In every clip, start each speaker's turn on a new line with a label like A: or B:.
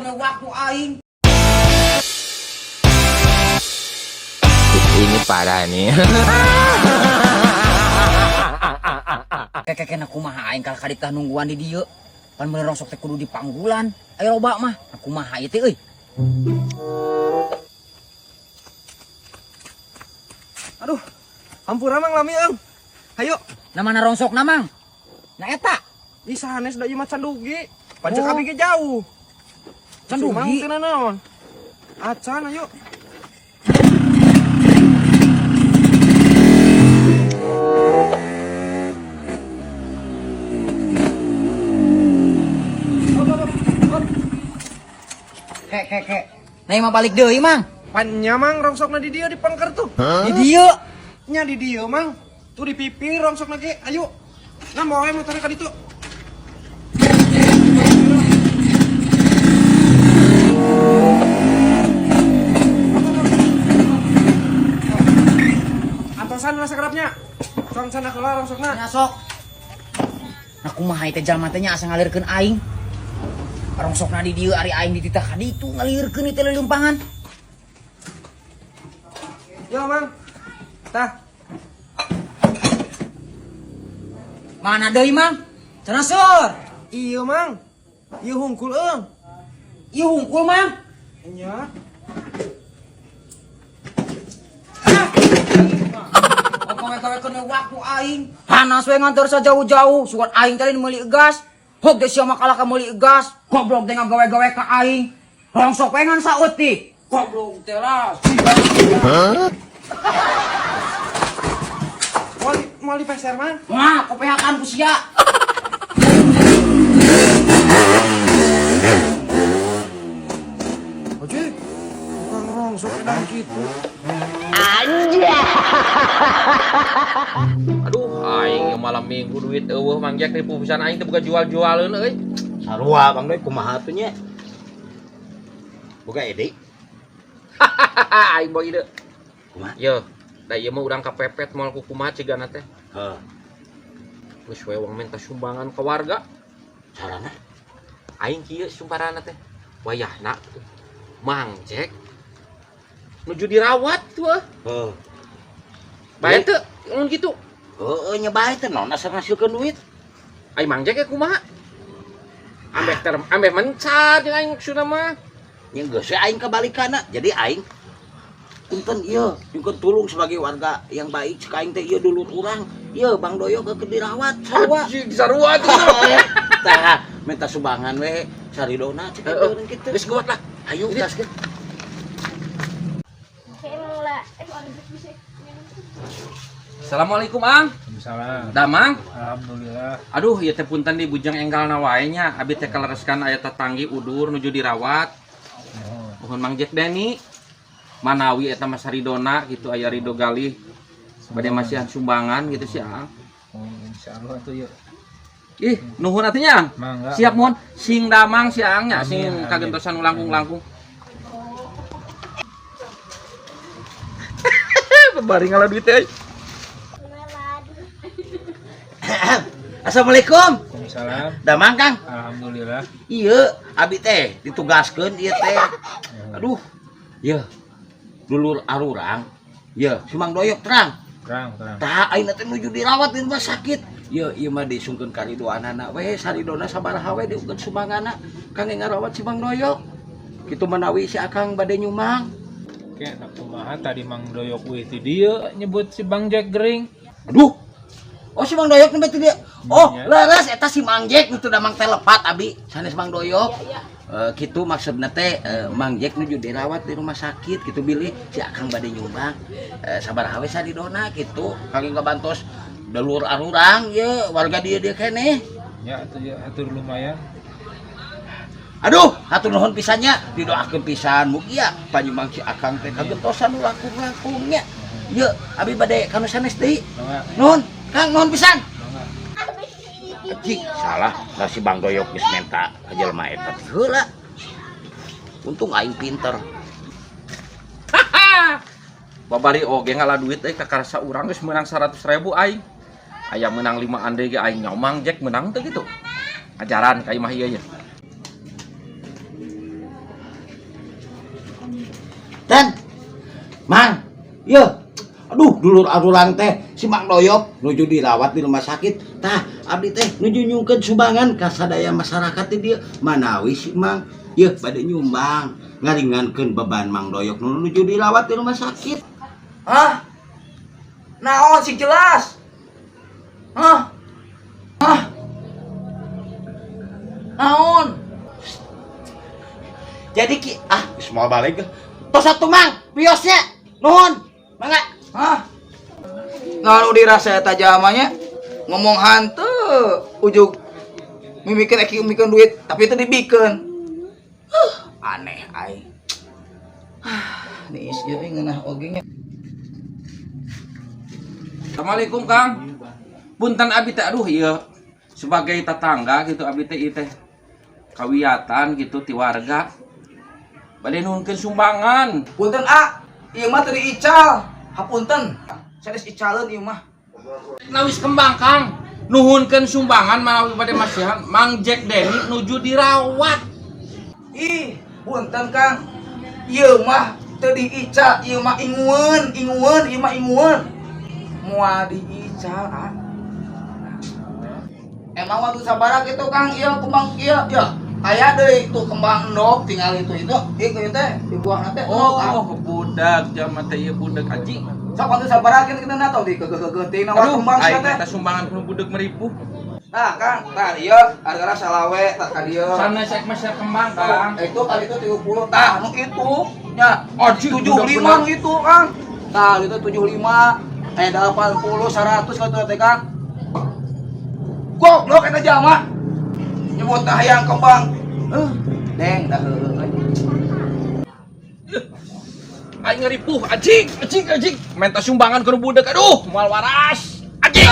A: Kawek-keun waktu aing.
B: Ini parah nih.
A: Kekekena kumaha aing kalah kaditah nungguan di dieu. Pan meuli rongsok teh kudu di panggulan. Ayo loba mah. Nah, kumaha ieu teh euy.
C: Aduh, hampura Mang lami eung. Hayo,
A: Nah mana rongsok na Mang? Nah eta.
C: Ih sanes da ieu mah can dugi. Pancek
A: Oh.
C: abi ge jauh.
A: Can
C: Si Mang
A: dugi?
C: teu nanaon. Acan ayo.
A: Kek kek kek. Nah ieu mah balik deui Mang.
C: Pan nya Mang rongsokna di dieu di pangker tuh.
A: Di dieu.
C: Nya di dieu Mang. Tuh di pipir rongsokna ge. Ayo. Nah bawa we motorna ka ditu. Antosan lah sakerapnya. Song sana keluar rongsokna.
A: Nya sok. Nah kumaha ieu teh jalma teh nya asa ngalirkeun aing. Rongsokna di dieu ari aing dititah ka ditu ngalirkeun ieu teh leuleumpangan.
C: Yo Mang. Tah.
A: Mana deui Mang? Cenah seur.
C: Iya Mang. Ieu hungkul eung.
A: Ieu hungkul Mang.
C: Nya.
A: Kawe-kawe waktu aing. Panas we ngantor sajauh-jauh, sugan aing tadi meuli gas. Hog teh sia mah kalah ka meuli gas. Goblok teh ngagawe-gawe ka aing. Rongsok we ngan saeutik. Goblok teh lah.
C: Mau di peser Mang.
A: Wah, kopehakan ku sia.
C: Oje, tukang rongsok edan gitu.
B: Aduh, aing ieu malam minggu duit eueuh Mang Jack ripuh pisan aing teh boga jual-jualeun euy.
D: Sarua Bang Doi kumaha atuh nya? Boga ide.
B: Aing boga ide.
D: Kumaha?
B: Ye, da ieu mah urang kapepet moal ku kumaha cigana teh.
D: Heuh,
B: Geus we wong minta sumbangan ke warga.
D: carana?
B: Aing kieu sumbaranna teh. Wayahna Mang Jack nuju dirawat tuh.
D: Heuh.
B: Bae teu mun kitu.
D: Heueuh nya bae teh naon asa ngasilkeun duit.
B: Aing Mang Jack kumaha? Ambeh ter ambeh mencar jeung aing maksudna mah.
D: Nya geus we aing kabalikana. Jadi aing punten ieu nyungkeun tulung sebagai warga yang baik cek aing teh ieu dulur urang. Ieu Bang Doyok keur dirawat sarua.
B: Anjing sarua tuh.
D: Tah, minta sumbangan we saridona cek
B: Heeh.
D: aing kitu.
B: Geus kuat lah.
D: Ayo gaskeun.
B: Assalamualaikum, Ang.
E: Waalaikumsalam.
B: Damang.
E: Alhamdulillah.
B: Aduh, ieu teh punten di bujang enggalna wae nya. Abi teh kalereskan aya tatanggi udur nuju dirawat.
E: Oh,
B: Mohon Mang Jack Deni. Manawi eta mah saridona gitu aya Ridho Galih. Bade masihan sumbangan gitu sih, Ang.
E: Oh, insyaallah atuh yuk.
B: Ih, nuhun atuh nya, Ang.
E: Mangga.
B: Siap mohon sing damang si Ang nya, sing
E: Amin, amin.
B: kagentosan nu langkung-langkung. Babari ngalah duit teh.
D: Assalamualaikum.
E: Waalaikumsalam.
D: Damang Kang.
E: Alhamdulillah.
D: Iya, abi teh ditugaskeun ieu teh. Aduh. Ieu. Dulur arurang. Ieu, si Mang Doyok terang.
E: Terang, terang.
D: Tah ayeuna teh nuju dirawat di rumah sakit. Ieu ieu mah disungkeun ka ridoanana we, saridona sabaraha we diukeun sumbanganna kangge ngarawat si Mang Doyok. Kitu manawi si Akang bade nyumang.
E: Oke, nak kumaha tadi Mang Doyok wih ti dieu nyebut si Bang Jack gering.
D: Aduh. Oh si Mang Doyok nembe ti dieu. Oh,
E: Iya.
D: leres eta si Mang Jack nu teu damang teh lepat abi, sanes Mang Doyok. Kitu maksudna teh Mang Jack nuju dirawat di rumah sakit kitu bilih si Akang bade nyumbang. Sabaraha we saridona kitu kangge ngabantos dulur arurang ye warga dieu dieu keneh.
E: Ya atuh ya atur lumayan.
D: Aduh, hatur nuhun pisannya, didoakeun pisan mugia panyumbang si Akang teh kagentosan nu langkung-langkungnya. Ye, abi bade kanu sanes deui.
E: Mangga,
D: Nuhun, Kang, nuhun pisan.
E: mangga.
D: Cik, salah, lah si Bang Doyok geus menta ka jelema eta teh heula. Untung aing pinter.
B: Babari oge ngalah duit euy kakarasa urang geus meunang 100.000 aing. Aya meunang 5 ande ge aing nyomang Jack meunang teu kitu. Ajaran ka imah ieu nya.
D: Dan Mang, yeuh. Aduh, dulur adulang teh si Mang Doyok nuju dirawat di rumah sakit. Tah, abdi teh nuju nyungkeun sumbangan ka sadaya masyarakat di dieu. Manawi si Mang yeuh bade nyumbang ngaringankeun beban Mang Doyok nu nuju dirawat di rumah sakit.
A: Hah? Naon sih jelas? Hah? Hah? Naon?
D: Jadi ki ah geus moal balik. Tos atuh Mang, wiosnya. Nuhun. Mangga.
A: Hah? Nah, nu dirasa eta jalmanya ngomong hanteu ujug mimikeun eki mimikeun duit tapi itu dibikeun. Aneh aing. Ah, niis ieu ngeunah oge nya.
B: Assalamualaikum Kang. Punten abi teh, aduh, ieu sebagai tetangga gitu abi teh ieu teh kawiatan gitu ti warga. Bade nuhunkeun sumbangan.
A: Punten ah, ieu mah teu diical. Hapunten. Sanes icaleun ieu mah.
B: Nawis kembang Kang. Nuhunkeun sumbangan manawi bade masihan Mang Jack Denny nuju dirawat.
A: Ih, punten Kang. Ieu mah teu diical, ieu mah ingueun, ingueun, ieu mah ingueun. Moal diical ah. Emang waktu sabaraha gitu Kang, ieu kembang ieu, ya. Aya deui itu kembang endog tinggal itu ieu kieu teh di buahna teh endog ah.
B: Oh, budak jalma teh ieu budak anjing.
A: Sok waktu sabaraha kieu kita na tau di keugeuh-geuting na
B: Aduh,
A: kembang sia
B: aing
A: teh.
B: eta sumbangan kudu budak meripuh.
A: Nah, Kang, tah ieu hargana salawe tah ka dieu.
B: Sanes ek mah kembang Kang.
A: Eh, itu kali itu 30 tah nu itu nya.
B: Anjing,
A: 75
B: budak
A: nu itu Kang. Tah itu 75 eh 80 100 kalau itu teh Kang. Goblok eta jalma. Nyebut tah hayang kembang. Deng dah heueuh euy.
B: Aing ngeripuh anjing, anjing, anjing. Minta sumbangan kudu budak, aduh, moal waras. Anjing.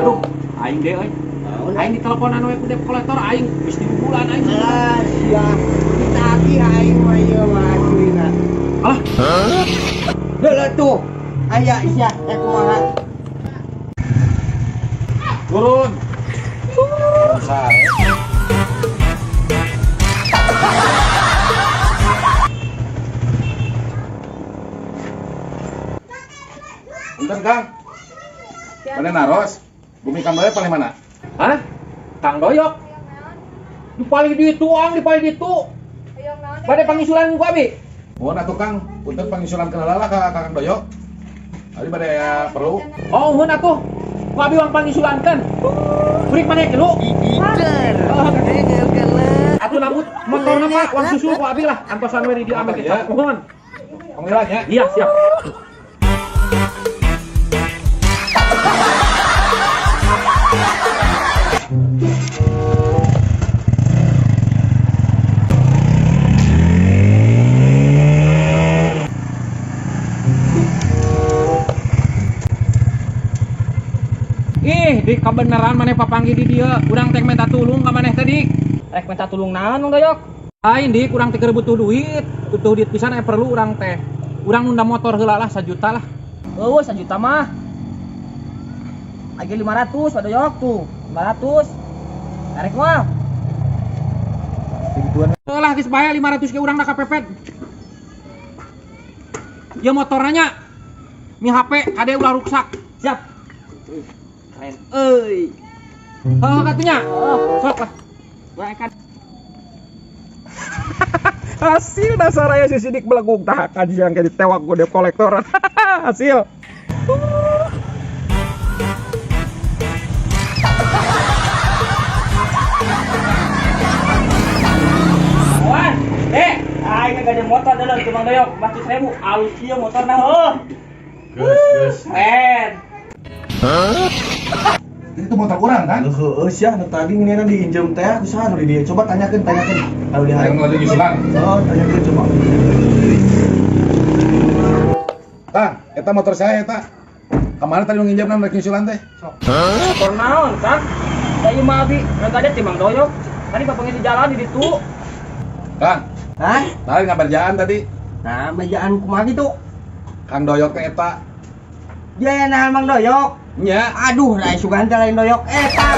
B: Aduh, aing deh euy. Aing diteleponan we ku debt collector aing geus 3 bulan aing.
C: Alah, sia. Ditagih aing mah ieu mah aslina.
B: Alah,
C: Deuleu tuh. Aya sia eh kumaha.
B: turun.
F: Punten Kang. Mana naros? Bumi Kang Doyok paling mana?
E: Hah? Kang Doyok. Di paling ditu ang, di paling ditu. Bade pangisulan ku abi.
F: Mohon atuh Kang, punten pangisulan kenal lah ka Kang Doyok. Abi bade aya perlu.
E: Oh, mun atuh. Ku abi wang pangisulankeun. Kurik mana kilu? Atuh nambut motorna Pak, wang susul ku abi lah. Antosan we di dieu ame
F: Iya.
E: kecap. Mohon.
F: Panggilan ya.
E: Iya, siap. Ih, di kebenaran maneh papanggih di dieu. Urang teh minta tulung ka maneh tadi.
A: Rek minta tulung naon Mang Doyok?
E: Lain dik, urang teh keur butuh duit. Butuh duit pisan aya perlu urang teh. Urang nunda motor heula lah 1 juta lah.
A: Eueuh 1 juta mah. Lagi 500 Pak Doyok tuh. 500. Tarik mah.
E: Lah geus bae 500 ke urang da kapepet. Ya motorna nya. Mi HP kade ulah ruksak.
A: Siap. Keren euy.
E: Heuh katunya. Sok lah.
A: Gua akan
C: Hasil dasar aya si Sidik belegug tah kajian ke ditewak ku debt collector. Hasil.
A: Wan, aing gak ada motor dalam tuh Mang Doyok, 400.000, alus ieu motorna heuh.
F: Geus, geus.
A: Keren.
F: Itu motor urang kan?
C: Heeh sia nu tadi miniana diinjem teh ku saha nu di dieu. Coba tanyakeun, tanyakeun. Kalau di hari.
F: Yang lagi nyusulan.
C: Oh, tanyakeun coba.
F: Kang, eta motor saya eta. Kemarin tadi nginjem rek nyusulan teh.
A: Motor naon, Kang? Da ieu mah abi gak ada ti Mang Doyok. Tadi papanggih di jalan di ditu.
F: Kang,
C: Hah?
F: tadi ngabarjaan tadi.
C: Nah, bejaan kumaha gitu?
F: Kang Doyok teh eta.
C: Dia nahan Mang Doyok.
F: Nya.
C: Aduh, lain sugan teh lain doyok eta.